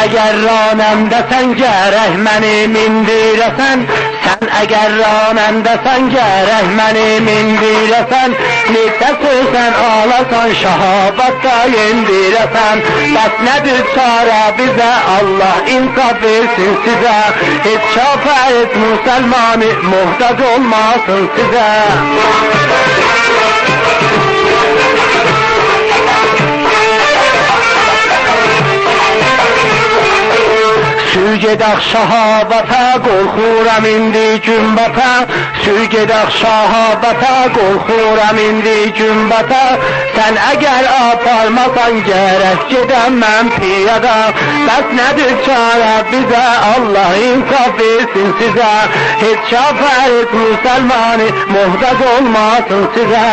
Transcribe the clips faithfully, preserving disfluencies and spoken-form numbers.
اگر راننده‌سن، گرک منی میندیره‌سن. سن اگر راننده‌سن، گرک منی میندیره‌سن. نئجه سؤیسن آلاسان، شاه‌آباددا یئندیره‌سن. بس نه‌دیر چاره بیزه، الله انصاف وئرسین سیزه. هئچ کافر، هئچ مسلمانی محتاج اولماسین سیزه. سور گئدک شاه‌آبادا، قورخورام ایندی گون باتا. سور گئدک شاه‌آبادا، قورخورام ایندی گون باتا. سن اگر آپارماسان، گرک گئدم من پیادا. بس نه‌دیر چاره بیزه، الله انصاف وئرسین سیزه. هئچ کافر، هئچ مسلمانی محتاج اولماسین سیزه.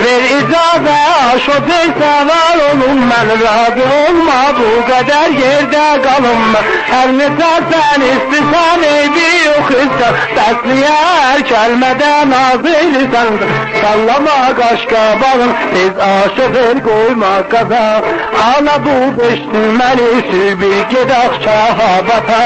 وئر اجازه، شوفئر، سوار اولوم، من راضی اولمام بو قدر یئرده قالیم. هر نئچه سن ایستیسن، عیبی یوخ، ایستیسن، بس نییه هر کلمه‌ده ناز ائله‌ییرسن؟ ساللاما قاش‌قاباغین، تئز آ شوفئر، قویما قازا. آلا بو بئش تومنی، سور بیر گئدک شاه‌آبادا.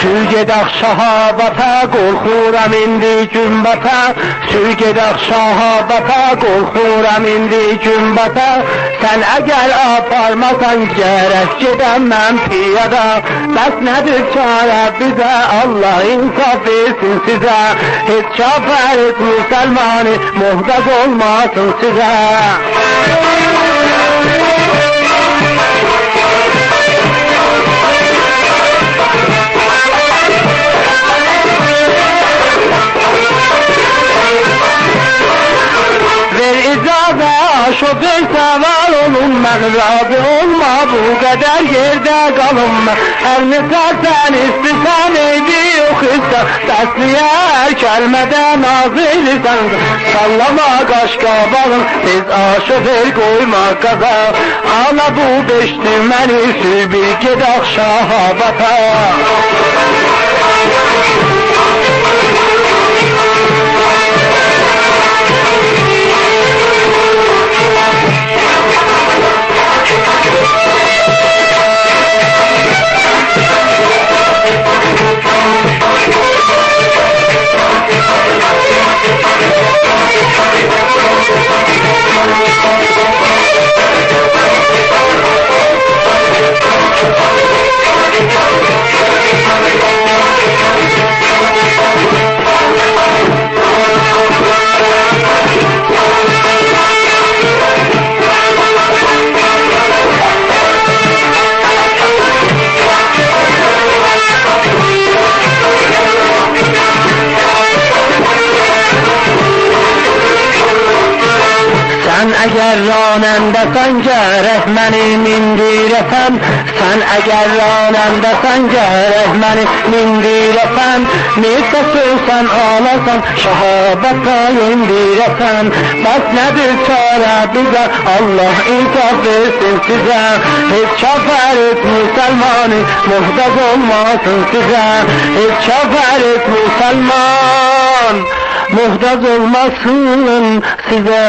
سور گئدک شاه‌آبادا، قورخورام ایندی گون باتا. سور گئدک شاه‌آبادا، قورخورام ایندی گون باتا. سن اگر آپارماسان، گرک گئدم من پیادا. بس نه‌دیر چاره بیزه، الله انصاف وئرسین سیزه. هئچ کافر، هئچ مسلمانی محتاج اولماسین سیزه. وئر اجازه، شوفئر، سوار اولوم، من راضی اولمام بو قدر یئرده قالیم. هر نئچه سن ایستیسن، عیبی یوخ، ایستیسن، بس نییه هر کلمه‌ده ناز ائله‌ییرسن؟ ساللاما قاش‌قاباغین، تئز آ شوفئر، قویما قازا. آلا بو بئش تومنی، سور بیر گئدک شاه‌آبادا. سن اگر راننده‌سن، گرک منی میندیره‌سن. سن اگر راننده‌سن، گرک منی میندیره‌سن. نئجه سؤیسن آلاسان، شاه‌آبادا یئندیره‌سن. بس نه‌دیر چاره بیزه، الله انصاف وئرسین سیزه. هئچ کافر، هئچ مسلمانی محتاج اولماسین سیزه. هئچ کافر، هئچ مسلمان محتاج اولماسین سیزه.